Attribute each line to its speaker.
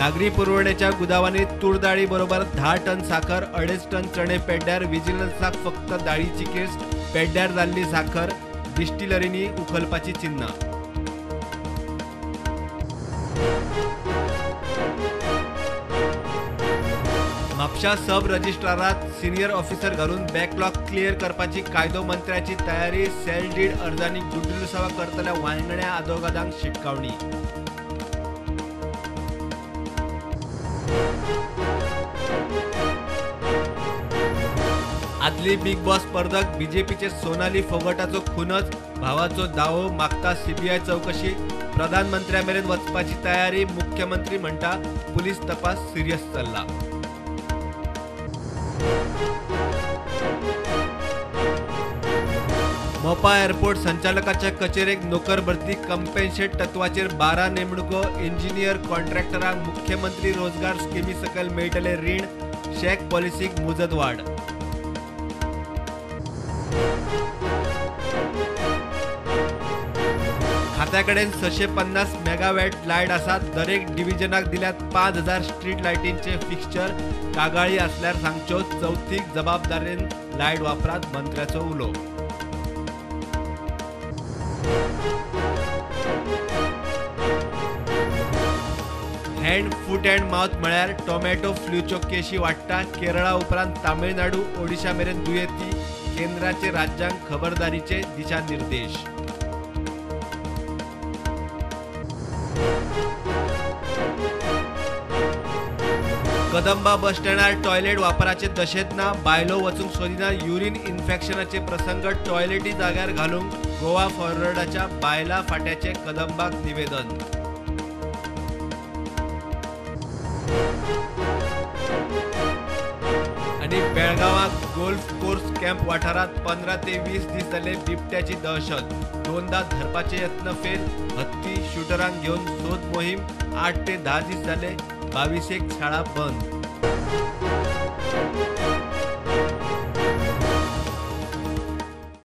Speaker 1: नागरी पुरवणेच्या गुदावांनी तूर दाळी बरोबर 10 टन साखर, 2.5 टन चणे पेड्ड्यार। विजिलन्साक फक्त दाळीची केस, पेड्ड्यार जाल्ली साखर डिस्टिलरींनी उखलपाची चिन्हां। म्हापशा सब रजिस्ट्रारात सिनियर ऑफिसर घालून बॅकलॉग क्लियर करपाची कायदो मंत्र्याची तयारी। सेल did अर्जांनी गुड्डलुसांवां करतल्या वांगड्या आदोगादांक शिटकावणी। आदली बिग बॉस स्पर्धक बीजेपीचे सोनाली फोगटाचो खूनच, भावाचो दावो, मागता सीबीआय चौकशी। प्रधानमंत्र्या मेरेन वचपाची तयारी, मुख्यमंत्री म्हणटा पुलीस तपास सिरियस चल्ला। मोपा एअरपोर्ट संचालकाच्या कचेरेक नोकर भरती कंपेन्सेट तत्वाचेर 12 नेमणुको। इंजिनियर कॉन्ट्रॅक्टरांक मुख्यमंत्री रोजगार स्किमी सकयल मेळटले रीण, शॅक पॉलिसीक मुजतवाड। खात्याकडेन 650 मेगावॅट लायट आसात, दरेक डिव्हिजनाक दिल्यात 5000 स्ट्रीट लायटींचे फिक्स्चर। कागाळी आसल्यार सांगच्यो, चवथीक जबाबदारेन लायट वापरात, मंत्र्याचो उलो। हँड फूट अँड माउथ म्हळ्यार टोमॅटो फ्लूच्यो केशी वाडटा। केरळा उपरांत तामिळनाडू, ओडिशा मेरेन दुयेंती। केंद्राचे राज्यांक खबरदारीचे दिशानिर्देश। कदंबा बस स्टँडार टॉयलेट वापराचे दशेंत ना, बायलो वचूंक सोदिना। युरीन इन्फेक्शनाचे प्रसंग टॉयलेटी जाग्यार घालूंक गोवा फॉरवर्डाच्या बायला फांट्याचे कदंबाक निवेदन। आनी बेळगांवां गोल्फ कोर्स कॅम्प वाठारांत 15 ते 20 दीस जाले बिबट्याची दहशत। दोनदा धरपाचे यत्न फेल, हत्ती शूटरांक घेवन सोद मोहीम। 8 ते 10 दीस जाले 22 शाळा बंद।